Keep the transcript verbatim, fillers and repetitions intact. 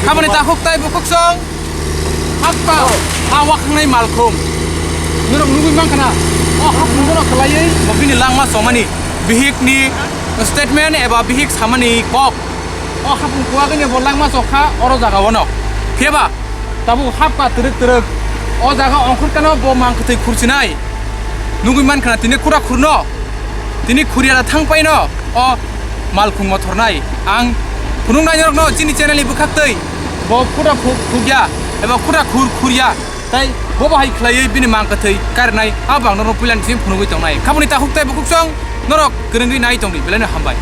Haboni takhuk tai bukhuk song. Hakpa, ha wakhangnai malkhung. Norok nugui mankha na. O haphung bono kwlaiwi bo bini langma chomani bihikni statement eba bihik samani kok. O haphung kuwagwini bo langma chokha oro jaga ono. Phiyaba tabuk hapka twrwk twrwk. O jaga ongkhorkano bo mang kwthwi khurchinai. Nugui mankha na tini kura khurno. Tini khuriya da thang paino o malkhung mothornai. Ang phunuknai norokno chini channel ni bwkhaktwi bo khuda khu-, khukya eba khuda khur khurya. Tai bo bahai khlaiwi bini mang kwthwi karnai a bang norok puilani simi phunugwi tongnai. Khaboni takhuk tai bukhuk song norok kwrwngwi nai tongdi, belai no hambai.